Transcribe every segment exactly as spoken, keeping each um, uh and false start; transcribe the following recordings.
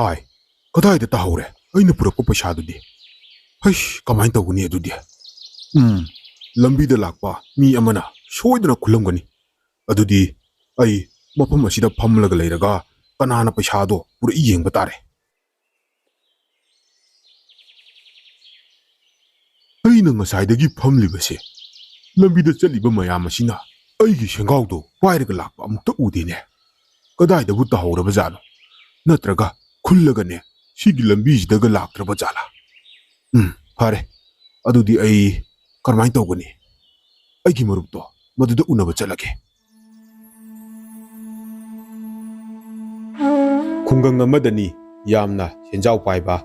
ꯍꯥꯏ, ꯀꯗꯥꯏꯗ ꯇꯥꯍꯧꯔꯦ ꯑꯩꯅ ꯄꯨꯔꯛꯄ ꯄꯩꯁꯥꯗꯨꯗꯤ? ꯍꯩꯁ, ꯀꯃꯥꯏꯅ ꯇꯧꯒꯅꯤ ꯑꯗꯨꯗꯤ? ꯎꯝ, ꯂꯝꯕꯤꯗ ꯂꯥꯛꯄ ꯃꯤ ꯑꯃꯅ ꯁꯣꯏꯗꯅ ꯈꯨꯜꯂꯝꯒꯅꯤ꯫ ꯑꯗꯨꯗꯤ ꯑꯩ ꯃꯐꯝ ꯑꯁꯤꯗ ꯐꯝꯂꯒ ꯂꯩꯔꯒ ꯀꯅꯥꯅ ꯄꯩꯁꯥꯗꯣ ꯄꯨꯔꯛꯏ ꯌꯦꯡꯕ ꯇꯥꯔꯦ꯫ ꯑꯩꯅ ꯉꯁꯥꯏꯗꯒꯤ ꯐꯝꯂꯤꯕꯁꯦ, ꯂꯝꯕꯤꯗ ꯆꯠꯂꯤꯕ ꯃꯌꯥꯝ ꯑꯁꯤꯅ ꯑꯩꯒꯤ ꯁꯦꯡꯒꯥꯎꯗꯣ ꯄꯥꯏꯔꯒ ꯂꯥꯛꯄ ꯑꯃꯨꯛꯇ ꯎꯗꯦꯅꯦ꯫ ꯀꯗꯥꯏꯗꯕꯨ ꯇꯥꯍꯧꯔꯕꯖꯥꯠꯅꯣ? ꯅꯠꯇ꯭ꯔꯒ ꯈꯨꯜꯂꯒꯅꯦ ꯁꯤꯒꯤ ꯂꯝꯕꯤꯁꯤꯗꯒ ꯂꯥꯛꯇ꯭ꯔꯕ ꯖꯥꯠꯂꯥ? ꯎꯝ, ꯐꯔꯦ꯫ ꯑꯗꯨꯗꯤ ꯑꯩ ꯀꯔꯝꯍꯥꯏꯅ ꯇꯧꯒꯅꯤ? ꯑꯩꯒꯤ ꯃꯔꯨꯞꯇꯣ ꯃꯗꯨꯗ ꯎꯅꯕ ꯆꯠꯂꯒꯦ꯫ ꯈꯨꯡꯒꯪ ꯑꯃꯗꯅꯤ ꯌꯥꯝꯅ ꯁꯦꯟꯖꯥꯎ ꯄꯥꯏꯕ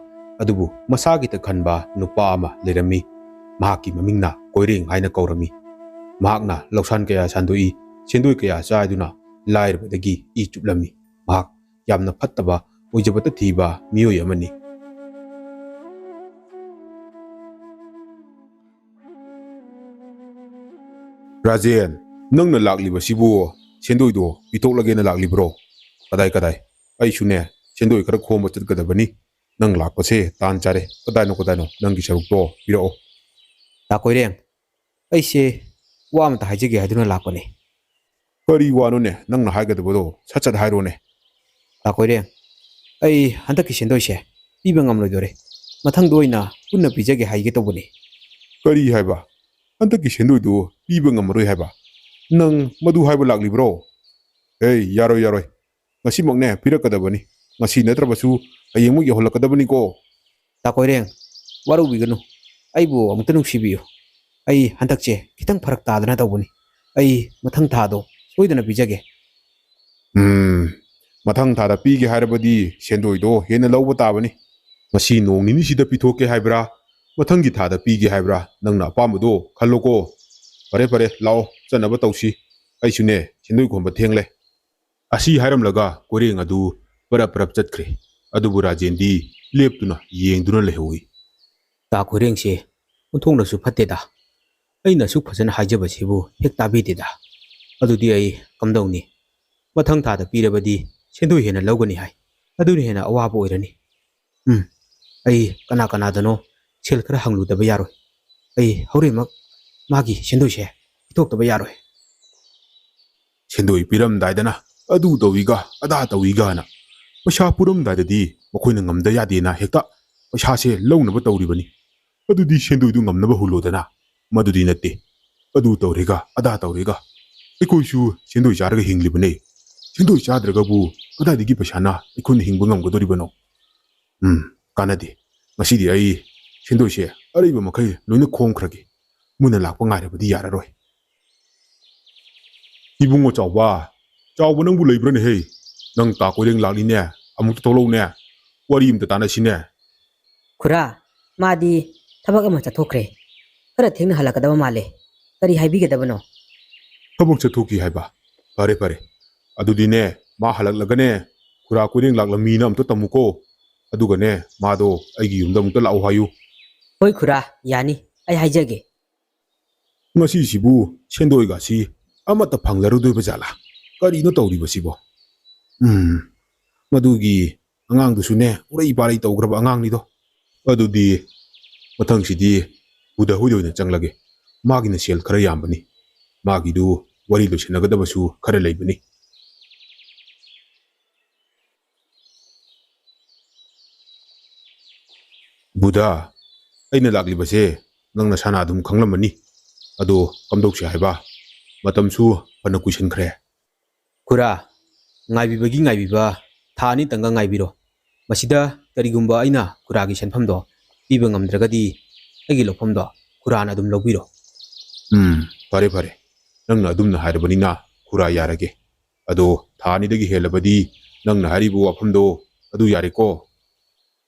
ꯑꯗꯨꯕꯨ ꯃꯁꯥꯒꯤꯇ ꯈꯟꯕ ꯅꯨꯄꯥ ꯑꯃ ꯂꯩꯔꯝꯃꯤ꯫ ꯃꯍꯥꯛꯀꯤ ꯃꯃꯤꯡꯅ ꯀꯣꯏꯔꯦꯡ ꯍꯥꯏꯅ ꯀꯧꯔꯝꯃꯤ꯫ ꯃꯍꯥꯛꯅ ꯂꯧꯁꯥꯟ ꯀꯌꯥ ꯁꯟꯗꯣꯛꯏ, ꯁꯦꯟꯗꯣꯏ ꯀꯌꯥ ꯆꯥꯏꯗꯨꯅ ꯂꯥꯏꯔꯕꯗꯒꯤ ꯏ ꯆꯨꯞꯂꯝꯃꯤ꯫ ꯃꯍꯥꯛ ꯌꯥꯝꯅ ꯐꯠꯇꯕ, ꯑꯣꯏꯖꯕꯇ ꯊꯤꯕ ꯃꯤꯑꯣꯏ ꯑꯃꯅꯤ꯫ ꯔꯥꯖꯦꯟ, ꯅꯪꯅ ꯂꯥꯛꯂꯤꯕꯁꯤꯕꯨ ꯁꯦꯟꯗꯣꯏꯗꯣ ꯄꯤꯊꯣꯛꯂꯒꯦꯅ ꯂꯥꯛꯂꯤꯕ꯭ꯔꯣ? ꯀꯗꯥꯏ ꯀꯗꯥꯏ? ꯑꯩꯁꯨꯅꯦ ꯁꯦꯟꯗꯣꯏ ꯈꯔ ꯈꯣꯝꯕ ꯆꯠꯀꯗꯕꯅꯤ꯫ ꯅꯪ ꯂꯥꯛꯄꯁꯦ ꯇꯥꯟ ꯆꯥꯔꯦ꯫ ꯀꯗꯥꯏꯅꯣ ꯀꯗꯥꯏꯅꯣ ꯅꯪꯒꯤ ꯁꯔꯨꯛꯇꯣ ꯄꯤꯔꯛꯑꯣ꯫ ꯇꯥ ꯀꯣꯏꯔꯦꯡ, ꯑꯩꯁꯦ ꯋꯥ ꯑꯃꯇ ꯍꯥꯏꯖꯒꯦ ꯍꯥꯏꯗꯨꯅ ꯂꯥꯛꯄꯅꯦ꯫ ꯀꯔꯤ ꯋꯥꯅꯣꯅꯦ ꯅꯪꯅ ꯍꯥꯏꯒꯗꯕꯗꯣ? ꯁꯠ ꯁꯠ ꯍꯥꯏꯔꯣꯅꯦ꯫ ꯇꯥ ꯀꯣꯏꯔꯦꯡ, ꯑꯩ ꯍꯟꯗꯛꯀꯤ ꯁꯦꯟꯗꯣꯏꯁꯦ ꯄꯤꯕ ꯉꯝꯂꯣꯏꯗꯣꯔꯦ꯫ ꯃꯊꯪꯗ ꯑꯣꯏꯅ ꯄꯨꯟꯅ ꯄꯤꯖꯒꯦ ꯍꯥꯏꯒꯦ ꯇꯧꯕꯅꯤ꯫ ꯀꯔꯤ ꯍꯥꯏꯕ? ꯍꯟꯗꯛꯀꯤ ꯁꯦꯟꯗꯣꯏꯗꯨ ꯄꯤꯕ ꯉꯝꯃꯔꯣꯏ ꯍꯥꯏꯕ? ꯅꯪ ꯃꯗꯨ ꯍꯥꯏꯕ ꯂꯥꯛꯂꯤꯕ꯭ꯔꯣ? ꯑꯦ, ꯌꯥꯔꯣꯏ, ꯌꯥꯔꯣꯏ꯫ ꯉꯁꯤꯃꯛꯅꯦ ꯄꯤꯔꯛꯀꯗꯕꯅꯤ꯫ ꯉꯁꯤ ꯅꯠꯇ꯭ꯔꯕꯁꯨ ꯍꯌꯦꯡꯃꯨꯛ ꯌꯧꯍꯜꯂꯛꯀꯗꯕꯅꯤꯀꯣ꯫ ꯇꯥ ꯀꯣꯏꯔꯦꯡ, ꯋꯥꯔꯧꯕꯤꯒꯅꯨ꯫ ꯑꯩꯕꯨ ꯑꯃꯨꯛꯇ ꯅꯨꯡꯁꯤꯕꯤꯌꯨ꯫ ꯑꯩ ꯍꯟꯗꯛꯁꯦ ꯈꯤꯇꯪ ꯐꯔꯛ ꯇꯥꯗꯅ ꯇꯧꯕꯅꯤ꯫ ꯑꯩ ꯃꯊꯪ ꯊꯥꯗꯣ ꯁꯣꯏꯗꯅ ꯄꯤꯖꯒꯦ꯫ ꯎꯝ, ꯃꯊꯪ ꯊꯥꯗ ꯄꯤꯒꯦ ꯍꯥꯏꯔꯕꯗꯤ ꯁꯦꯟꯗꯣꯏꯗꯣ ꯍꯦꯟꯅ ꯂꯧꯕ ꯇꯥꯕꯅꯤ꯫ ꯉꯁꯤ ꯅꯣꯡ ꯅꯤꯅꯤꯁꯤꯗ ꯄꯤꯊꯣꯛꯀꯦ ꯍꯥꯏꯕ꯭ꯔꯥ, ꯃꯊꯪꯒꯤ ꯊꯥꯗ ꯄꯤꯒꯦ ꯍꯥꯏꯕ꯭ꯔꯥ, ꯅꯪꯅ ꯑꯄꯥꯝꯕꯗꯣ ꯈꯜꯂꯣꯀꯣ꯫ ꯐꯔꯦ, ꯐꯔꯦ, ꯂꯥꯛꯑꯣ, ꯆꯠꯅꯕ ꯇꯧꯁꯤ꯫ ꯑꯩꯁꯨꯅꯦ ꯁꯦꯟꯗꯣꯏ ꯈꯣꯝꯕ ꯊꯦꯡꯂꯦ꯫ ꯑꯁꯤ ꯍꯥꯏꯔꯝꯂꯒ ꯀꯣꯏꯔꯦꯡ ꯑꯗꯨ ꯄꯔꯞ ꯄꯔꯞ ꯆꯠꯈ꯭ꯔꯦ꯫ ꯑꯗꯨꯕꯨ ꯔꯥꯖꯦꯟꯗꯤ ꯂꯦꯞꯇꯨꯅ ꯌꯦꯡꯗꯨꯅ ꯂꯩꯍꯧꯏ꯫ ꯇꯥ ꯀꯣꯏꯔꯦꯡꯁꯦ ꯑꯣꯟꯊꯣꯛꯅꯁꯨ ꯐꯠꯇꯦꯗ꯫ ꯑꯩꯅ ꯑꯁꯨꯛ ꯐꯖꯅ ꯍꯥꯏꯖꯕꯁꯤꯕꯨ ꯍꯦꯛ ꯇꯥꯕꯤꯗꯦꯗ꯫ ꯑꯗꯨꯗꯤ ꯑꯩ ꯀꯝꯗꯧꯅꯤ? ꯃꯊꯪ ꯊꯥꯗ ꯄꯤꯔꯕꯗꯤ ꯁꯦꯟꯗꯣꯏ ꯍꯦꯟꯅ ꯂꯧꯒꯅꯤ ꯍꯥꯏ꯫ ꯑꯗꯨꯅ ꯍꯦꯟꯅ ꯑꯋꯥꯕ ꯑꯣꯏꯔꯅꯤ꯫ ꯎꯝ, ꯑꯩ ꯀꯅꯥ ꯀꯅꯥꯗꯅꯣ ꯁꯦꯜ ꯈꯔ ꯍꯪꯂꯨꯗꯕ ꯌꯥꯔꯣꯏ꯫ ꯑꯩ ꯍꯧꯔꯦꯟꯃꯛ ꯃꯥꯒꯤ ꯁꯦꯟꯗꯣꯏꯁꯦ ꯄꯤꯊꯣꯛꯇꯕ ꯌꯥꯔꯣꯏ꯫ ꯁꯦꯟꯗꯣꯏ ꯄꯤꯔꯝꯗꯥꯏꯗꯅ ꯑꯗꯨ ꯇꯧꯏꯒ ꯑꯗꯥ ꯇꯧꯏꯒꯅ, ꯄꯩꯁꯥ ꯄꯨꯔꯝꯗꯥꯏꯗꯗꯤ ꯃꯈꯣꯏꯅ ꯉꯝꯗ ꯌꯥꯗꯦꯅ ꯍꯦꯛꯇ ꯄꯩꯁꯥꯁꯦ ꯂꯧꯅꯕ ꯇꯧꯔꯤꯕꯅꯤ꯫ ꯑꯗꯨꯗꯤ ꯁꯦꯟꯗꯣꯏꯗꯨ ꯉꯝꯅꯕ ꯍꯨꯜꯂꯣꯗꯅ꯫ ꯃꯗꯨꯗꯤ ꯅꯠꯇꯦ, ꯑꯗꯨ ꯇꯧꯔꯦꯒ ꯑꯗꯥ ꯇꯧꯔꯦꯒ꯫ ꯑꯩꯈꯣꯏꯁꯨ ꯁꯦꯟꯗꯣꯏ ꯆꯥꯔꯒ ꯍꯤꯡꯂꯤꯕꯅꯦ꯫ ꯁꯦꯟꯗꯣꯏ ꯆꯥꯗ꯭ꯔꯒꯕꯨ ꯀꯗꯥꯏꯗꯒꯤ ꯄꯩꯁꯥꯅ ꯑꯩꯈꯣꯏꯅ ꯍꯤꯡꯕ ꯉꯝꯒꯗꯣꯔꯤꯕꯅꯣ? ꯎꯝ, ꯀꯥꯟꯅꯗꯦ꯫ ꯉꯁꯤꯗꯤ ꯑꯩ ꯁꯦꯟꯗꯣꯏꯁꯦ ꯑꯔꯩꯕ ꯃꯈꯩ ꯂꯣꯏꯅ ꯈꯣꯝꯈ꯭ꯔꯒꯦ꯫ ꯃꯣꯏꯅ ꯂꯥꯛꯄ ꯉꯥꯏꯔꯕꯗꯤ ꯌꯥꯔꯔꯣꯏ꯫ ꯏꯕꯨꯡꯉꯣ ꯆꯥꯎꯕ, ꯆꯥꯎꯕ ꯅꯪꯕꯨ ꯂꯩꯕ꯭ꯔꯅꯦꯍꯦ? ꯅꯪ ꯇꯥ ꯀꯣꯏꯔꯦꯡ ꯂꯥꯛꯂꯤꯅꯦ, ꯑꯃꯨꯛꯇ ꯊꯣꯛꯂꯛꯎꯅꯦ, ꯋꯥꯔꯤ ꯑꯝꯇ ꯇꯥꯟꯅꯁꯤꯅꯦ꯫ ꯈꯨꯔꯥ, ꯃꯥꯗꯤ ꯊꯕꯛ ꯑꯃ ꯆꯠꯊꯣꯛꯈ꯭ꯔꯦ꯫ ꯈꯔ ꯊꯦꯡꯅ ꯍꯜꯂꯛꯀꯗꯕ ꯃꯥꯜꯂꯦ꯫ ꯀꯔꯤ ꯍꯥꯏꯕꯤꯒꯗꯕꯅꯣ? ꯊꯕꯛ ꯆꯠꯊꯣꯛꯈꯤ ꯍꯥꯏꯕ? ꯐꯔꯦ, ꯐꯔꯦ꯫ ꯑꯗꯨꯗꯤꯅꯦ, ꯃꯥ ꯍꯜꯂꯛꯂꯒꯅꯦ, ꯈꯨꯔꯥ ꯀꯣꯏꯔꯦꯡ ꯂꯥꯛꯂꯝꯃꯤꯅ ꯑꯝꯇ ꯇꯝꯃꯨꯀꯣ꯫ ꯑꯗꯨꯒꯅꯦ, ꯃꯥꯗꯣ ꯑꯩꯒꯤ ꯌꯨꯝꯗ ꯑꯃꯨꯛꯇ ꯂꯥꯛꯎ ꯍꯥꯏꯌꯨ꯫ ꯍꯣꯏ ꯈꯨꯔꯥ, ꯌꯥꯅꯤ꯫ ꯑꯩ ꯍꯥꯏꯖꯒꯦ꯫ ꯉꯁꯤꯁꯤꯕꯨ ꯁꯦꯟꯗꯣꯏꯒꯁꯤ ꯑꯃꯠꯇ ꯐꯪꯂꯔꯨꯗꯣꯏꯕ ꯖꯥꯠꯂꯥ? ꯀꯔꯤꯅꯣ ꯇꯧꯔꯤꯕꯁꯤꯕꯣ? ꯎꯝ, ꯃꯗꯨꯒꯤ ꯑꯉꯥꯡꯗꯨꯁꯨꯅꯦ, ꯎꯔꯩ ꯄꯥꯔꯩ ꯇꯧꯈ꯭ꯔꯕ ꯑꯉꯥꯡꯅꯤꯗꯣ꯫ ꯑꯗꯨꯗꯤ ꯃꯊꯪꯁꯤꯗꯤ ꯕꯨꯙ ꯍꯣꯏꯗ ꯑꯣꯏꯅ ꯆꯪꯂꯒꯦ꯫ ꯃꯥꯒꯤꯅ ꯁꯦꯜ ꯈꯔ ꯌꯥꯝꯕꯅꯤ꯫ ꯃꯥꯒꯤꯗꯨ ꯋꯥꯔꯤ ꯂꯣꯏꯁꯤꯟꯅꯒꯗꯕꯁꯨ ꯈꯔ ꯂꯩꯕꯅꯤ꯫ ꯕꯨꯙ, ꯑꯩꯅ ꯂꯥꯛꯂꯤꯕꯁꯦ ꯅꯪ ꯅꯁꯥꯅ ꯑꯗꯨꯝ ꯈꯪꯂꯝꯃꯅꯤ꯫ ꯑꯗꯣ ꯀꯝꯗꯧꯁꯦ ꯍꯥꯏꯕ? ꯃꯇꯝꯁꯨ ꯐꯅ ꯀꯨꯏꯁꯟꯈ꯭ꯔꯦ꯫ ꯈꯨꯔꯥ, ꯉꯥꯏꯕꯤꯕꯒꯤ ꯉꯥꯏꯕꯤꯕ ꯊꯥ ꯑꯅꯤꯇꯪꯒ ꯉꯥꯏꯕꯤꯔꯣ꯫ ꯃꯁꯤꯗ ꯀꯔꯤꯒꯨꯝꯕ ꯑꯩꯅ ꯈꯨꯔꯥꯒꯤ ꯁꯦꯟꯐꯝꯗꯣ ꯄꯤꯕ ꯉꯝꯗ꯭ꯔꯒꯗꯤ ꯑꯩꯒꯤ ꯂꯧꯐꯝꯗꯣ ꯈꯨꯔꯥꯅ ꯑꯗꯨꯝ ꯂꯧꯕꯤꯔꯣ꯫ ꯎꯝ, ꯐꯔꯦ, ꯐꯔꯦ꯫ ꯅꯪꯅ ꯑꯗꯨꯝꯅ ꯍꯥꯏꯔꯕꯅꯤꯅ ꯈꯨꯔꯥ ꯌꯥꯔꯒꯦ꯫ ꯑꯗꯣ ꯊꯥ ꯑꯅꯤꯗꯒꯤ ꯍꯦꯜꯂꯕꯗꯤ ꯅꯪꯅ ꯍꯥꯏꯔꯤꯕ ꯋꯥꯐꯝꯗꯣ ꯑꯗꯨ ꯌꯥꯔꯦꯀꯣ?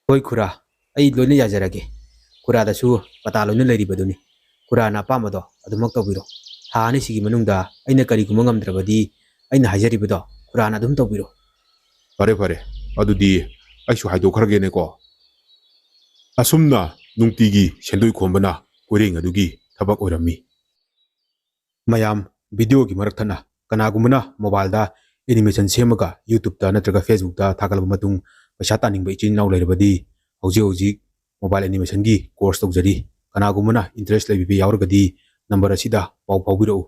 ꯍꯣꯏ ꯈꯨꯔꯥ, ꯑꯩ ꯂꯣꯏꯅ ꯌꯥꯖꯔꯒꯦ꯫ ꯈꯨꯔꯥꯗꯁꯨ ꯄꯇꯥ ꯂꯣꯏꯅ ꯂꯩꯔꯤꯕꯗꯨꯅꯤ꯫ ꯈꯨꯔꯥꯅ ꯑꯄꯥꯝꯕꯗꯣ ꯑꯗꯨꯃꯛ ꯇꯧꯕꯤꯔꯣ꯫ ꯊꯥ ꯑꯅꯤꯁꯤꯒꯤ ꯃꯅꯨꯡꯗ ꯑꯩꯅ ꯀꯔꯤꯒꯨꯝꯕ ꯉꯝꯗ꯭ꯔꯕꯗꯤ ꯑꯩꯅ ꯍꯥꯏꯖꯔꯤꯕꯗꯣ ꯈꯨꯔꯥꯅ ꯑꯗꯨꯝ ꯇꯧꯕꯤꯔꯣ꯫ ꯐꯔꯦ, ꯐꯔꯦ꯫ ꯑꯗꯨꯗꯤ ꯑꯩꯁꯨ ꯍꯥꯏꯗꯣꯛꯈ꯭ꯔꯒꯦꯅꯦꯀꯣ꯫ ꯑꯁꯨꯝꯅ ꯅꯨꯡꯇꯤꯒꯤ ꯁꯦꯟꯗꯣꯏ ꯈꯣꯝꯕꯅ ꯀꯣꯏꯔꯦꯡ ꯑꯗꯨꯒꯤ ꯊꯕꯛ ꯑꯣꯏꯔꯝꯃꯤ꯫ ꯃꯌꯥꯝ, ꯚꯤꯗꯤꯑꯣꯒꯤ ꯃꯔꯛ ꯊꯠꯅ ꯀꯅꯥꯒꯨꯝꯕꯅ ꯃꯣꯕꯥꯏꯜꯗ ꯑꯦꯅꯤꯃꯦꯁꯟ ꯁꯦꯝꯃꯒ YouTube-ꯇ ꯅꯠꯇ꯭ꯔꯒ Facebook-ꯇ ꯊꯥꯒꯠꯂꯕ ꯃꯇꯨꯡ ꯄꯩꯁꯥ ꯇꯥꯅꯤꯡꯕ ꯏꯆꯤꯟ ꯏꯅꯥꯎ ꯂꯩꯔꯕꯗꯤ ꯍꯧꯖꯤꯛ ꯍꯧꯖꯤꯛ ꯃꯣꯕꯥꯏꯜ ꯑꯦꯅꯤꯃꯦꯁꯟꯒꯤ ꯀꯣꯔꯁ ꯇꯧꯖꯔꯤ꯫ ꯀꯅꯥꯒꯨꯝꯕꯅ ꯏꯟꯇꯔꯦꯁ ꯂꯩꯕꯤꯕ ꯌꯥꯎꯔꯒꯗꯤ ꯅꯝꯕꯔ ꯑꯁꯤꯗ ꯄꯥꯎ ꯐꯥꯎꯕꯤꯔꯛꯎ꯫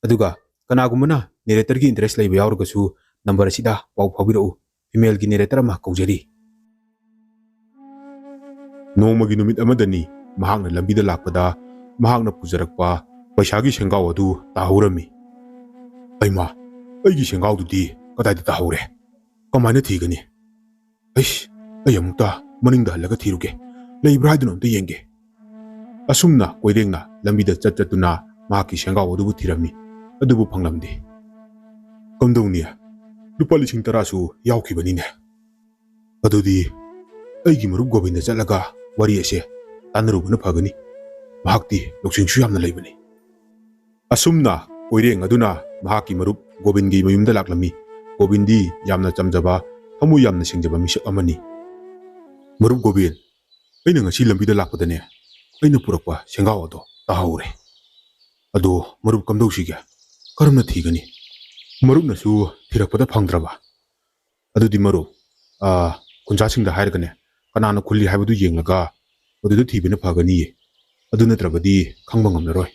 ꯑꯗꯨꯒ ꯀꯅꯥꯒꯨꯝꯕꯅ ꯅꯦꯔꯦꯇꯔꯒꯤ ꯏꯟꯇꯔꯦꯁ ꯂꯩꯕ ꯌꯥꯎꯔꯒꯁꯨ ꯅꯝꯕꯔ ꯑꯁꯤꯗ ꯄꯥꯎ ꯐꯥꯎꯕꯤꯔꯛꯎ꯫ ꯐꯤꯃꯦꯜꯒꯤ ꯅꯦꯔꯦꯇꯔ ꯑꯃ ꯀꯧꯖꯔꯤ꯫ ꯅꯣꯡꯃꯒꯤ ꯅꯨꯃꯤꯠ ꯑꯃꯗꯅꯤ ꯃꯍꯥꯛꯅ ꯂꯝꯕꯤꯗ ꯂꯥꯛꯄꯗ ꯃꯍꯥꯛꯅ ꯄꯨꯖꯔꯛꯄ ꯄꯩꯁꯥꯒꯤ ꯁꯦꯡꯒꯥꯎ ꯑꯗꯨ ꯇꯥꯍꯧꯔꯝꯃꯤ꯫ "ꯑꯩꯃꯥ, ꯑꯩꯒꯤ ꯁꯦꯡꯒꯥꯎꯗꯨꯗꯤ ꯀꯗꯥꯏꯗ ꯇꯥꯍꯧꯔꯦ? ꯀꯃꯥꯏꯅ ꯊꯤꯒꯅꯤ? ꯑꯩꯁ, ꯑꯩ ꯑꯃꯨꯛꯇ ꯃꯅꯤꯡꯗ ꯍꯜꯂꯒ ꯊꯤꯔꯨꯒꯦ꯫ ꯂꯩꯕ꯭ꯔꯥ ꯍꯥꯏꯗꯨꯅ ꯑꯝꯇ ꯌꯦꯡꯒꯦ꯫" ꯑꯁꯨꯝꯅ ꯀꯣꯏꯔꯦꯡꯅ ꯂꯝꯕꯤꯗ ꯆꯠ ꯆꯠꯇꯨꯅ ꯃꯍꯥꯛꯀꯤ ꯁꯦꯡꯒꯥꯎ ꯑꯗꯨꯕꯨ ꯊꯤꯔꯝꯃꯤ꯫ ꯑꯗꯨꯕꯨ ꯐꯪꯂꯝꯗꯦ꯫ "ꯀꯝꯗꯧꯅꯤ? ꯂꯨꯄꯥ ꯂꯤꯁꯤꯡ ꯇꯔꯥꯁꯨ ꯌꯥꯎꯈꯤꯕꯅꯤꯅꯦ꯫ ꯑꯗꯨꯗꯤ ꯑꯩꯒꯤ ꯃꯔꯨꯞ ꯒꯣꯕꯤꯟꯗ ꯆꯠꯂꯒ ꯋꯥꯔꯤ ꯑꯁꯦ ꯇꯥꯟꯅꯔꯨꯕꯅ ꯐꯒꯅꯤ꯫ ꯃꯍꯥꯛꯇꯤ ꯂꯧꯁꯤꯡꯁꯨ ꯌꯥꯝꯅ ꯂꯩꯕꯅꯤ꯫" ꯑꯁꯨꯝꯅ ꯀꯣꯏꯔꯦꯡ ꯑꯗꯨꯅ ꯃꯍꯥꯛꯀꯤ ꯃꯔꯨꯞ ꯒꯣꯕꯤꯟꯒꯤ ꯃꯌꯨꯝꯗ ꯂꯥꯛꯂꯝꯃꯤ꯫ ꯒꯣꯕꯤꯟꯗꯤ ꯌꯥꯝꯅ ꯆꯝꯖꯕ, ꯊꯃꯣꯏ ꯌꯥꯝꯅ ꯁꯦꯡꯖꯕ ꯃꯤꯁꯛ ꯑꯃꯅꯤ꯫ "ꯃꯔꯨꯞ ꯒꯣꯕꯤꯟ, ꯑꯩꯅ ꯉꯁꯤ ꯂꯝꯕꯤꯗ ꯂꯥꯛꯄꯗꯅꯦ, ꯑꯩꯅ ꯄꯨꯔꯛꯄ ꯁꯦꯡꯒꯥꯎ ꯑꯗꯣ ꯇꯥꯍꯧꯔꯦ꯫ ꯑꯗꯣ ꯃꯔꯨꯞ ꯀꯝꯗꯧꯁꯤꯒꯦ? ꯀꯔꯝꯅ ꯊꯤꯒꯅꯤ?" ꯃꯔꯨꯞꯅꯁꯨ ꯊꯤꯔꯛꯄꯗ ꯐꯪꯗ꯭ꯔꯕ? "ꯑꯗꯨꯗꯤ ꯃꯔꯨꯞ, ꯑꯥ, ꯈꯨꯟꯖꯥꯁꯤꯡꯗ ꯍꯥꯏꯔꯒꯅꯦ, ꯀꯅꯥꯅ ꯈꯨꯜꯂꯤ ꯍꯥꯏꯕꯗꯨ ꯌꯦꯡꯂꯒ ꯃꯗꯨꯗ ꯊꯤꯕꯅ ꯐꯒꯅꯤꯌꯦ꯫ ꯑꯗꯨ ꯅꯠꯇ꯭ꯔꯕꯗꯤ ꯈꯪꯕ ꯉꯝꯂꯔꯣꯏ꯫"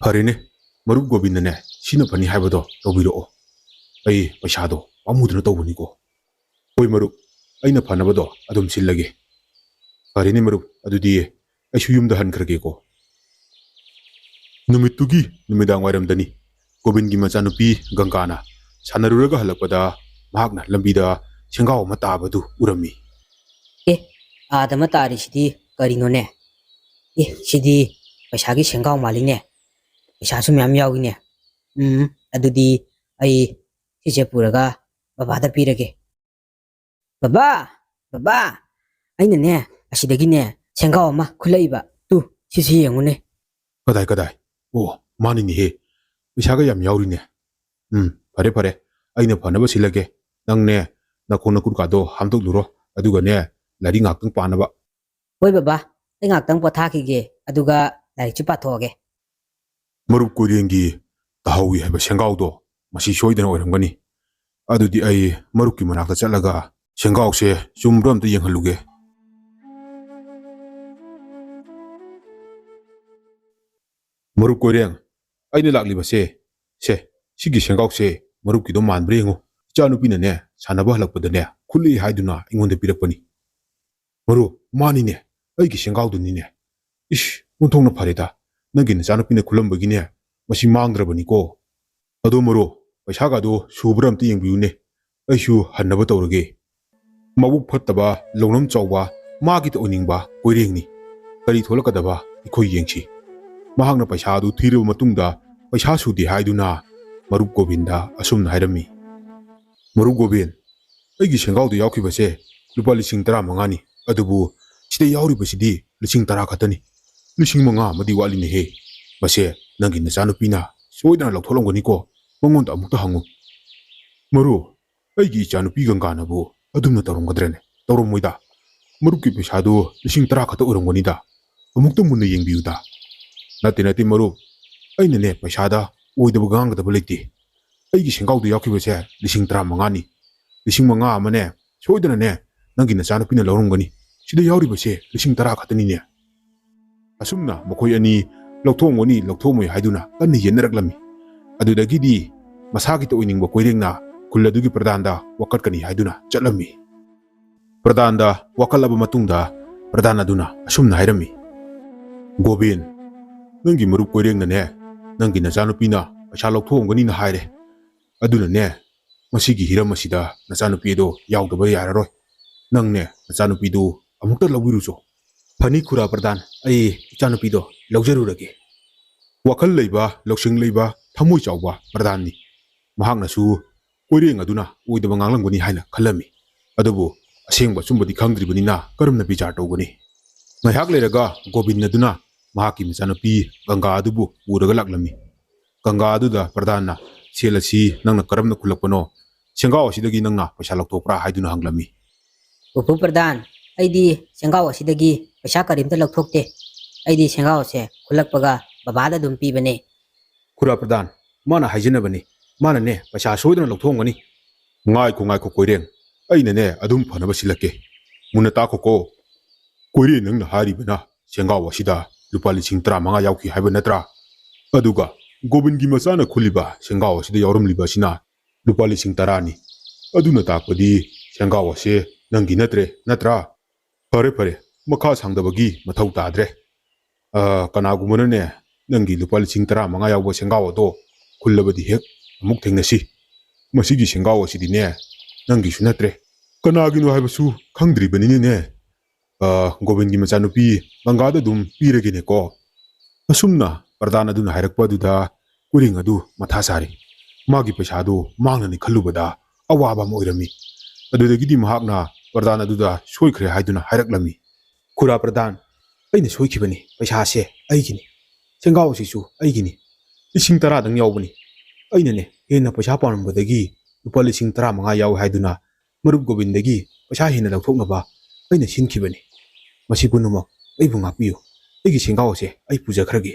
"ꯐꯔꯦꯅꯦ, ꯃꯔꯨꯞ ꯒꯣꯕꯤꯟꯗꯅꯦ ꯁꯤꯅ ꯐꯅꯤ ꯍꯥꯏꯕꯗꯣ ꯇꯧꯕꯤꯔꯛꯑꯣ꯫ ꯑꯩ ꯄꯩꯁꯥꯗꯣ ꯄꯥꯝꯃꯨꯗꯅ ꯇꯧꯕꯅꯤꯀꯣ꯫" "ꯍꯣꯏ ꯃꯔꯨꯞ, ꯑꯩꯅ ꯐꯅꯕꯗꯣ ꯑꯗꯨꯝ ꯁꯤꯜꯂꯒꯦ꯫" "ꯐꯔꯦꯅꯦ ꯃꯔꯨꯞ, ꯑꯗꯨꯗꯤ ꯑꯩꯁꯨ ꯌꯨꯝꯗ ꯍꯟꯈ꯭ꯔꯒꯦꯀꯣ꯫" ꯅꯨꯃꯤꯠꯇꯨꯒꯤ ꯅꯨꯃꯤꯗꯥꯡ ꯋꯥꯏꯔꯝꯗꯅꯤ ꯒꯣꯕꯤꯟꯒꯤ ꯃꯆꯥꯅꯨꯄꯤ ꯒꯪꯒꯥꯅ ꯁꯥꯟꯅꯔꯨꯔꯒ ꯍꯜꯂꯛꯄꯗ ꯃꯍꯥꯛꯅ ꯂꯝꯕꯤꯗ ꯁꯦꯡꯒꯥꯎ ꯑꯃ ꯇꯥꯕꯗꯨ ꯎꯔꯝꯃꯤ꯫ "ꯑꯦ, ꯑꯥꯗ ꯑꯃ ꯇꯥꯔꯤꯁꯤꯗꯤ ꯀꯔꯤꯅꯣꯅꯦ? ꯑꯦ, ꯁꯤꯗꯤ ꯄꯩꯁꯥꯒꯤ ꯁꯦꯡꯒꯥꯎ ꯃꯥꯜꯂꯤꯅꯦ꯫ ꯄꯩꯁꯥꯁꯨ ꯃꯌꯥꯝ ꯌꯥꯎꯏꯅꯦ꯫ ꯎꯝ, ꯑꯗꯨꯗꯤ ꯑꯩ ꯁꯤꯁꯦ ꯄꯨꯔꯒ ꯕꯕꯥꯗ ꯄꯤꯔꯒꯦ꯫" "ꯕꯕꯥ, ꯕꯕꯥ, ꯑꯩꯅꯅꯦ ꯑꯁꯤꯗꯒꯤꯅꯦ ꯁꯦꯡꯒꯥꯎ ꯑꯃ ꯈꯨꯜꯂꯛꯏꯕ꯫ ꯇꯨ, ꯁꯤꯁꯤ ꯌꯦꯡꯉꯨꯅꯦ꯫" "ꯀꯗꯥꯏ, ꯀꯗꯥꯏ? ꯑꯣ, ꯃꯥꯅꯤꯅꯦꯍꯦ꯫ ꯄꯩꯁꯥꯒ ꯌꯥꯝ ꯌꯥꯎꯔꯤꯅꯦ꯫ ꯎꯝ, ꯐꯔꯦ, ꯐꯔꯦ꯫ ꯑꯩꯅ ꯐꯅꯕ ꯁꯤꯜꯂꯒꯦ꯫ ꯅꯪꯅꯦ ꯅꯈꯣꯡ ꯅꯀꯨꯔꯀꯥꯗꯣ ꯍꯥꯝꯗꯣꯛꯂꯨꯔꯣ꯫ ꯑꯗꯨꯒꯅꯦ ꯂꯥꯏꯔꯤꯛ ꯉꯥꯛꯇꯪ ꯄꯥꯅꯕ꯫" "ꯍꯣꯏ ꯕꯕꯥ, ꯑꯩ ꯉꯥꯛꯇꯪ ꯄꯣꯊꯥꯈꯤꯒꯦ, ꯑꯗꯨꯒ ꯂꯥꯏꯔꯤꯛꯁꯨ ꯄꯥꯊꯣꯛꯑꯒꯦ꯫" ꯃꯔꯨꯞ ꯀꯣꯏꯔꯦꯡꯒꯤ ꯇꯥꯍꯧꯏ ꯍꯥꯏꯕ ꯁꯦꯡꯒꯥꯎꯗꯣ ꯃꯁꯤ ꯁꯣꯏꯗꯅ ꯑꯣꯏꯔꯝꯒꯅꯤ꯫ ꯑꯗꯨꯗꯤ ꯑꯩ ꯃꯔꯨꯞꯀꯤ ꯃꯅꯥꯛꯇ ꯆꯠꯂꯒ ꯁꯦꯡꯒꯥꯎꯁꯦ ꯆꯨꯝꯕ꯭ꯔꯥ ꯑꯝꯇ ꯌꯦꯡꯍꯜꯂꯨꯒꯦ꯫ "ꯃꯔꯨꯞ ꯀꯣꯏꯔꯦꯡ, ꯑꯩꯅ ꯂꯥꯛꯂꯤꯕꯁꯦ, ꯁꯦ, ꯁꯤꯒꯤ ꯁꯦꯡꯒꯥꯎꯁꯦ ꯃꯔꯨꯞꯀꯤꯗꯣ ꯃꯥꯟꯕ꯭ꯔꯥ ꯌꯦꯡꯉꯨ꯫ ꯏꯆꯥꯅꯨꯄꯤꯅꯅꯦ, ꯁꯥꯟꯅꯕ ꯍꯜꯂꯛꯄꯗꯅꯦ, ꯈꯨꯠꯂꯤ ꯍꯥꯏꯗꯨꯅ ꯑꯩꯉꯣꯟꯗ ꯄꯤꯔꯛꯄꯅꯤ꯫" "ꯃꯔꯨꯞ, ꯃꯥꯅꯤꯅꯦ, ꯑꯩꯒꯤ ꯁꯦꯡꯒꯥꯎꯗꯨꯅꯤꯅꯦ꯫ ꯏꯁ, ꯑꯣꯟꯊꯣꯛꯅ ꯐꯔꯦꯗ, ꯅꯪꯒꯤ ꯅꯆꯥꯅꯨꯄꯤꯅ ꯈꯨꯜꯂꯝꯕꯒꯤꯅꯦ, ꯃꯁꯤ ꯃꯥꯡꯗ꯭ꯔꯕꯅꯤꯀꯣ꯫ ꯑꯗꯣ ꯃꯔꯨꯞ, ꯄꯩꯁꯥꯒꯗꯣ ꯁꯨꯕ꯭ꯔꯥ ꯑꯝꯇ ꯌꯦꯡꯕꯤꯌꯨꯅꯦ, ꯑꯩꯁꯨ ꯍꯟꯅꯕ ꯇꯧꯔꯒꯦ꯫ ꯃꯕꯨꯛ ꯐꯠꯇꯕ, ꯂꯧꯅꯝ ꯆꯥꯎꯕ, ꯃꯥꯒꯤꯇ ꯑꯣꯏꯅꯤꯡꯕ ꯀꯣꯏꯔꯦꯡꯅꯤ꯫ ꯀꯔꯤ ꯊꯣꯛꯂꯛꯀꯗꯕ ꯑꯩꯈꯣꯏ ꯌꯦꯡꯁꯤ꯫" ꯃꯍꯥꯛꯅ ꯄꯩꯁꯥ ꯑꯗꯨ ꯊꯤꯔꯕ ꯃꯇꯨꯡꯗ, ꯄꯩꯁꯥ ꯁꯨꯗꯦ ꯍꯥꯏꯗꯨꯅ ꯃꯔꯨꯞ ꯒꯣꯕꯤꯟꯗ ꯑꯁꯨꯝꯅ ꯍꯥꯏꯔꯝꯃꯤ, "ꯃꯔꯨꯞ ꯒꯣꯕꯤꯟ, ꯑꯩꯒꯤ ꯁꯦꯡꯒꯥꯎꯗ ꯌꯥꯎꯈꯤꯕꯁꯦ ꯂꯨꯄꯥ ꯂꯤꯁꯤꯡ ꯇꯔꯥꯃꯉꯥꯅꯤ, ꯑꯗꯨꯕꯨ ꯁꯤꯗ ꯌꯥꯎꯔꯤꯕꯁꯤꯗꯤ ꯂꯤꯁꯤꯡ ꯇꯔꯥ ꯈꯛꯇꯅꯤ꯫ ꯂꯤꯁꯤꯡ ꯃꯉꯥ ꯑꯃꯗꯤ ꯋꯥꯠꯂꯤꯅꯦꯍꯦ꯫ ꯃꯁꯦ ꯅꯪꯒꯤ ꯅꯆꯥꯅꯨꯄꯤꯅ ꯁꯣꯏꯗꯅ ꯂꯧꯊꯣꯛꯂꯝꯒꯅꯤꯀꯣ, ꯃꯉꯣꯟꯗ ꯑꯃꯨꯛꯇ ꯍꯪꯉꯨ꯫" "ꯃꯔꯨꯞ, ꯑꯩꯒꯤ ꯏꯆꯥꯅꯨꯄꯤ ꯒꯪꯒꯥꯅꯕꯨ ꯑꯗꯨꯝꯅ ꯇꯧꯔꯝꯒꯗ꯭ꯔꯅꯦ? ꯇꯧꯔꯝꯃꯣꯏꯗ꯫ ꯃꯔꯨꯞꯀꯤ ꯄꯩꯁꯥꯗꯨ ꯂꯤꯁꯤꯡ ꯇꯔꯥ ꯈꯛꯇ ꯑꯣꯏꯔꯝꯒꯅꯤꯗ꯫ ꯑꯃꯨꯛꯇ ꯃꯨꯟꯅ ꯌꯦꯡꯕꯤꯌꯨꯗ꯫" "ꯅꯠꯇꯦ, ꯅꯠꯇꯦ ꯃꯔꯨꯞ, ꯑꯩꯅꯅꯦ ꯄꯩꯁꯥꯗ ꯑꯣꯏꯗꯕ ꯉꯥꯡꯒꯗꯕ ꯂꯩꯇꯦ꯫ ꯑꯩꯒꯤ ꯁꯦꯡꯒꯥꯎꯗ ꯌꯥꯎꯈꯤꯕꯁꯦ ꯂꯤꯁꯤꯡ ꯇꯔꯥꯃꯉꯥꯅꯤ꯫ ꯂꯤꯁꯤꯡ ꯃꯉꯥ ꯑꯃꯅꯦ, ꯁꯣꯏꯗꯅꯅꯦ ꯅꯪꯒꯤ ꯅꯆꯥꯅꯨꯄꯤꯅ ꯂꯧꯔꯝꯒꯅꯤ꯫ ꯁꯤꯗ ꯌꯥꯎꯔꯤꯕꯁꯦ ꯂꯤꯁꯤꯡ ꯇꯔꯥ ꯈꯛꯇꯅꯤꯅꯦ꯫" ꯑꯁꯨꯝꯅ ꯃꯈꯣꯏ ꯑꯅꯤ ꯂꯧꯊꯣꯛꯑꯝꯒꯅꯤ, ꯂꯧꯊꯣꯛꯑꯝꯃꯣꯏ ꯍꯥꯏꯗꯨꯅ ꯀꯟꯅ ꯌꯦꯠꯅꯔꯛꯂꯝꯃꯤ꯫ ꯑꯗꯨꯗꯒꯤꯗꯤ ꯃꯁꯥꯒꯤꯇ ꯑꯣꯏꯅꯤꯡꯕ ꯀꯣꯏꯔꯦꯡꯅ ꯈꯨꯜ ꯑꯗꯨꯒꯤ ꯄ꯭ꯔꯙꯥꯟꯗ ꯋꯥꯀꯠꯀꯅꯤ ꯍꯥꯏꯗꯨꯅ ꯆꯠꯂꯝꯃꯤ꯫ ꯄ꯭ꯔꯙꯥꯟꯗ ꯋꯥꯀꯠꯂꯕ ꯃꯇꯨꯡꯗ ꯄ꯭ꯔꯙꯥꯟ ꯑꯗꯨꯅ ꯑꯁꯨꯝꯅ ꯍꯥꯏꯔꯝꯃꯤ, "ꯒꯣꯕꯤꯟ, ꯅꯪꯒꯤ ꯃꯔꯨꯞ ꯀꯣꯏꯔꯦꯡꯅꯅꯦ, ꯅꯪꯒꯤ ꯅꯆꯥꯅꯨꯄꯤꯅ ꯄꯩꯁꯥ ꯂꯧꯊꯣꯛꯑꯝꯒꯅꯤꯅ ꯍꯥꯏꯔꯦ꯫ ꯑꯗꯨꯅꯅꯦ, ꯃꯁꯤꯒꯤ ꯍꯤꯔꯝ ꯑꯁꯤꯗ ꯅꯆꯥꯅꯨꯄꯤ ꯑꯗꯣ ꯌꯥꯎꯗꯕ ꯌꯥꯔꯔꯣꯏ꯫ ꯅꯪꯅꯦ, ꯅꯆꯥꯅꯨꯄꯤꯗꯨ ꯑꯃꯨꯛꯇ ꯂꯧꯕꯤꯔꯨꯆꯣ꯫" "ꯐꯅꯤ ꯈꯨꯔꯥ ꯄ꯭ꯔꯙꯥꯟ, ꯑꯩ ꯏꯆꯥꯅꯨꯄꯤꯗꯣ ꯂꯧꯖꯔꯨꯔꯒꯦ꯫" ꯋꯥꯈꯜ ꯂꯩꯕ, ꯂꯧꯁꯤꯡ ꯂꯩꯕ, ꯊꯃꯣꯏ ꯆꯥꯎꯕ ꯄ꯭ꯔꯙꯥꯟꯅꯤ꯫ ꯃꯍꯥꯛꯅꯁꯨ ꯀꯣꯏꯔꯦꯡ ꯑꯗꯨꯅ ꯑꯣꯏꯗꯕ ꯉꯥꯡꯂꯝꯒꯅꯤ ꯍꯥꯏꯅ ꯈꯜꯂꯝꯃꯤ꯫ ꯑꯗꯨꯕꯨ ꯑꯁꯦꯡꯕ ꯑꯆꯨꯝꯕꯗꯤ ꯈꯪꯗ꯭ꯔꯤꯕꯅꯤꯅ ꯀꯔꯝꯅ ꯕꯤꯆꯥꯔ ꯇꯧꯒꯅꯤ? ꯉꯥꯏꯍꯥꯛ ꯂꯩꯔꯒ ꯒꯣꯕꯤꯟ ꯑꯗꯨꯅ ꯃꯍꯥꯛꯀꯤ ꯃꯆꯥꯅꯨꯄꯤ ꯒꯪꯒꯥ ꯑꯗꯨꯕꯨ ꯄꯨꯔꯒ ꯂꯥꯛꯂꯝꯃꯤ꯫ ꯒꯪꯒꯥ ꯑꯗꯨꯗ ꯄ꯭ꯔꯙꯥꯟꯅ, "ꯁꯦꯜ ꯑꯁꯤ ꯅꯪꯅ ꯀꯔꯝꯅ ꯈꯨꯜꯂꯛꯄꯅꯣ? ꯁꯦꯡꯒꯥꯎ ꯑꯁꯤꯗꯒꯤ ꯅꯪꯅ ꯄꯩꯁꯥ ꯂꯧꯊꯣꯛꯄ꯭ꯔꯥ?" ꯍꯥꯏꯗꯨꯅ ꯍꯪꯂꯝꯃꯤ꯫ "ꯄꯨꯄꯨ ꯄ꯭ꯔꯙꯥꯟ, ꯑꯩꯗꯤ ꯁꯦꯡꯒꯥꯎ ꯑꯁꯤꯗꯒꯤ ꯄꯩꯁꯥ ꯀꯔꯤꯝꯇ ꯂꯧꯊꯣꯛꯇꯦ꯫ ꯑꯩꯗꯤ ꯁꯦꯡꯒꯥꯎ ꯑꯁꯦ ꯈꯨꯜꯂꯛꯄꯒ ꯕꯕꯥꯗ ꯑꯗꯨꯝ ꯄꯤꯕꯅꯦ꯫" "ꯈꯨꯔꯥ ꯄ꯭ꯔꯙꯥꯟ, ꯃꯥꯅ ꯍꯥꯏꯖꯅꯕꯅꯤ, ꯃꯥꯅꯅꯦ ꯄꯩꯁꯥ ꯁꯣꯏꯗꯅ ꯂꯧꯊꯣꯛꯑꯝꯒꯅꯤ꯫ "ꯉꯥꯏꯈꯣ, ꯉꯥꯏꯈꯣ ꯀꯣꯏꯔꯦꯡ, ꯑꯩꯅꯅꯦ ꯑꯗꯨꯝ ꯐꯅꯕ ꯁꯤꯜꯂꯛꯀꯦ꯫ ꯃꯨꯟꯅ ꯇꯥꯈꯣꯀꯣ꯫ ꯀꯣꯏꯔꯦꯡ, ꯅꯪꯅ ꯍꯥꯏꯔꯤꯕꯅ ꯁꯦꯡꯒꯥꯎ ꯑꯁꯤꯗ ꯂꯨꯄꯥ ꯂꯤꯁꯤꯡ ꯇꯔꯥꯃꯉꯥ ꯌꯥꯎꯈꯤ ꯍꯥꯏꯕ ꯅꯠꯇ꯭ꯔꯥ? ꯑꯗꯨꯒ ꯒꯣꯕꯤꯟꯒꯤ ꯃꯆꯥꯅ ꯈꯨꯜꯂꯤꯕ ꯁꯦꯡꯒꯥꯎ ꯑꯁꯤꯗ ꯌꯥꯎꯔꯝꯂꯤꯕ ꯑꯁꯤꯅ ꯂꯨꯄꯥ ꯂꯤꯁꯤꯡ ꯇꯔꯥꯅꯤ꯫ ꯑꯗꯨꯅ ꯇꯥꯛꯄꯗꯤ ꯁꯦꯡꯒꯥꯎ ꯑꯁꯦ ꯅꯪꯒꯤ ꯅꯠꯇ꯭ꯔꯦ, ꯅꯠꯇ꯭ꯔꯥ? ꯐꯔꯦ, ꯐꯔꯦ, ꯃꯈꯥ ꯁꯥꯡꯗꯕꯒꯤ ꯃꯊꯧ ꯇꯥꯗ꯭ꯔꯦ꯫ ꯑ, ꯀꯅꯥꯒꯨꯝꯕꯅꯅꯦ ꯅꯪꯒꯤ ꯂꯨꯄꯥ ꯂꯤꯁꯤꯡ ꯇꯔꯥꯃꯉꯥ ꯌꯥꯎꯕ ꯁꯦꯡꯒꯥꯎ ꯑꯗꯣ ꯈꯨꯜꯂꯕꯗꯤ ꯍꯦꯛ ꯑꯃꯨꯛ ꯊꯦꯡꯅꯁꯤ꯫ ꯃꯁꯤꯒꯤ ꯁꯦꯡꯒꯥꯎ ꯑꯁꯤꯗꯤꯅꯦ ꯅꯪꯒꯤꯁꯨ ꯅꯠꯇ꯭ꯔꯦ, ꯀꯅꯥꯒꯤꯅꯣ ꯍꯥꯏꯕꯁꯨ ꯈꯪꯗ꯭ꯔꯤꯕꯅꯤꯅꯅꯦ, ꯑ, ꯒꯣꯕꯤꯟꯒꯤ ꯃꯆꯥꯅꯨꯄꯤ ꯒꯪꯒꯥꯗ ꯑꯗꯨꯝ ꯄꯤꯔꯒꯦꯅꯦꯀꯣ꯫" ꯑꯁꯨꯝꯅ ꯄ꯭ꯔꯙꯥꯟ ꯑꯗꯨꯅ ꯍꯥꯏꯔꯛꯄ ꯑꯗꯨꯗ ꯀꯣꯏꯔꯦꯡ ꯑꯗꯨ ꯃꯊꯥ ꯁꯥꯔꯤ꯫ ꯃꯥꯒꯤ ꯄꯩꯁꯥꯗꯨ ꯃꯥꯡꯂꯅꯤ ꯈꯜꯂꯨꯕꯗ ꯑꯋꯥꯕ ꯑꯃ ꯑꯣꯏꯔꯝꯃꯤ꯫ ꯑꯗꯨꯗꯒꯤꯗꯤ ꯃꯍꯥꯛꯅ ꯄ꯭ꯔꯙꯥꯟ ꯑꯗꯨꯗ ꯁꯣꯏꯈ꯭ꯔꯦ ꯍꯥꯏꯗꯨꯅ ꯍꯥꯏꯔꯛꯂꯝꯃꯤ꯫ "ꯈꯨꯔꯥ ꯄ꯭ꯔꯙꯥꯟ, ꯑꯩꯅ ꯁꯣꯏꯈꯤꯕꯅꯤ, ꯄꯩꯁꯥꯁꯦ ꯑꯩꯒꯤꯅꯤ, ꯁꯦꯡꯒꯥꯎ ꯑꯁꯤꯁꯨ ꯑꯩꯒꯤꯅꯤ, ꯂꯤꯁꯤꯡ ꯇꯔꯥꯗꯪ ꯌꯥꯎꯕꯅꯤ꯫ ꯑꯩꯅꯅꯦ ꯍꯦꯟꯅ ꯄꯩꯁꯥ ꯄꯥꯝꯂꯝꯕꯗꯒꯤ ꯂꯨꯄꯥ ꯂꯤꯁꯤꯡ ꯇꯔꯥꯃꯉꯥ ꯌꯥꯎꯏ ꯍꯥꯏꯗꯨꯅ ꯃꯔꯨꯞ ꯒꯣꯕꯤꯟꯗꯒꯤ ꯄꯩꯁꯥ ꯍꯦꯟꯅ ꯂꯧꯊꯣꯛꯅꯕ ꯑꯩꯅ ꯁꯤꯟꯈꯤꯕꯅꯤ꯫ ꯃꯁꯤ ꯄꯨꯝꯅꯃꯛ ꯑꯩꯕꯨ ꯉꯥꯛꯄꯤꯌꯨ꯫ ꯑꯩꯒꯤ ꯁꯦꯡꯒꯥꯎ ꯑꯁꯦ ꯑꯩ ꯄꯨꯖꯈ꯭ꯔꯒꯦ꯫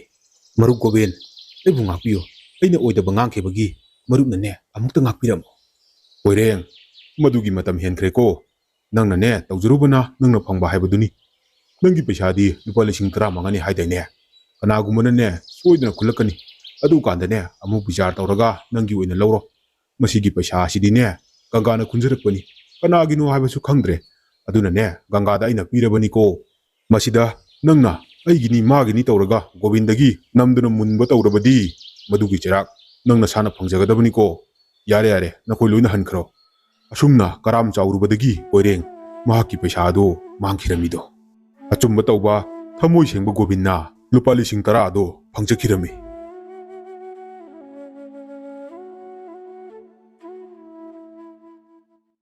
ꯃꯔꯨꯞ ꯒꯣꯕꯤꯟ, ꯑꯩꯕꯨ ꯉꯥꯛꯄꯤꯌꯨ꯫ ꯑꯩꯅ ꯑꯣꯏꯗꯕ ꯉꯥꯡꯈꯤꯕꯒꯤ ꯃꯔꯨꯞꯅꯅꯦ ꯑꯃꯨꯛꯇ ꯉꯥꯛꯄꯤꯔꯝꯃꯨ꯫" "ꯀꯣꯏꯔꯦꯡ, ꯃꯗꯨꯒꯤ ꯃꯇꯝ ꯍꯦꯟꯈ꯭ꯔꯦꯀꯣ꯫ ꯅꯪꯅꯅꯦ ꯇꯧꯖꯔꯨꯕꯅ ꯅꯪꯅ ꯐꯪꯕ ꯍꯥꯏꯕꯗꯨꯅꯤ꯫ ꯅꯪꯒꯤ ꯄꯩꯁꯥꯗꯤ ꯂꯨꯄꯥ ꯂꯤꯁꯤꯡ ꯇꯔꯥꯃꯉꯥꯅꯤ ꯍꯥꯏꯗꯥꯏꯅꯦ? ꯀꯅꯥꯒꯨꯝꯕꯅꯅꯦ ꯁꯣꯏꯗꯅ ꯈꯨꯜꯂꯛꯀꯅꯤ꯫ ꯑꯗꯨꯀꯥꯟꯗꯅꯦ ꯑꯃꯨꯛ ꯕꯤꯆꯥꯔ ꯇꯧꯔꯒ ꯅꯪꯒꯤ ꯑꯣꯏꯅ ꯂꯧꯔꯣ꯫ ꯃꯁꯤꯒꯤ ꯄꯩꯁꯥ ꯑꯁꯤꯗꯤꯅꯦ ꯒꯪꯒꯥꯅ ꯈꯨꯟꯖꯔꯛꯄꯅꯤ꯫ ꯀꯅꯥꯒꯤꯅꯣ ꯍꯥꯏꯕꯁꯨ ꯈꯪꯗ꯭ꯔꯦ꯫ ꯑꯗꯨꯅꯅꯦ ꯒꯪꯒꯥꯗ ꯑꯩꯅ ꯄꯤꯔꯕꯅꯤꯀꯣ꯫ ꯃꯁꯤꯗ ꯅꯪꯅ ꯑꯩꯒꯤꯅꯤ ꯃꯥꯒꯤꯅꯤ ꯇꯧꯔꯒ ꯒꯣꯕꯤꯟꯗꯒꯤ ꯅꯝꯗꯨꯅ ꯃꯨꯟꯕ ꯇꯧꯔꯕꯗꯤ ꯃꯗꯨꯒꯤ ꯆꯩꯔꯥꯛ ꯅꯪ ꯅꯁꯥꯅ ꯐꯪꯖꯒꯗꯕꯅꯤꯀꯣ꯫ ꯌꯥꯔꯦ, ꯌꯥꯔꯦ, ꯅꯈꯣꯏ ꯂꯣꯏꯅ ꯍꯟꯈ꯭ꯔꯣ꯫" ꯑꯁꯨꯝꯅ ꯀꯔꯥꯝ ꯆꯥꯎꯔꯨꯕꯗꯒꯤ ꯀꯣꯏꯔꯦꯡ ꯃꯍꯥꯛꯀꯤ ꯄꯩꯁꯥ ꯑꯗꯨ ꯃꯥꯡꯈꯤꯔꯝꯃꯤꯗꯣ꯫ ꯑꯆꯨꯝꯕ ꯇꯧꯕ ꯊꯃꯣꯏ ꯁꯦꯡꯕ ꯒꯣꯕꯤꯟꯅ ꯂꯨꯄꯥ ꯂꯤꯁꯤꯡ ꯇꯔꯥ ꯑꯗꯨ ꯐꯪꯖꯈꯤꯔꯝꯃꯤ꯫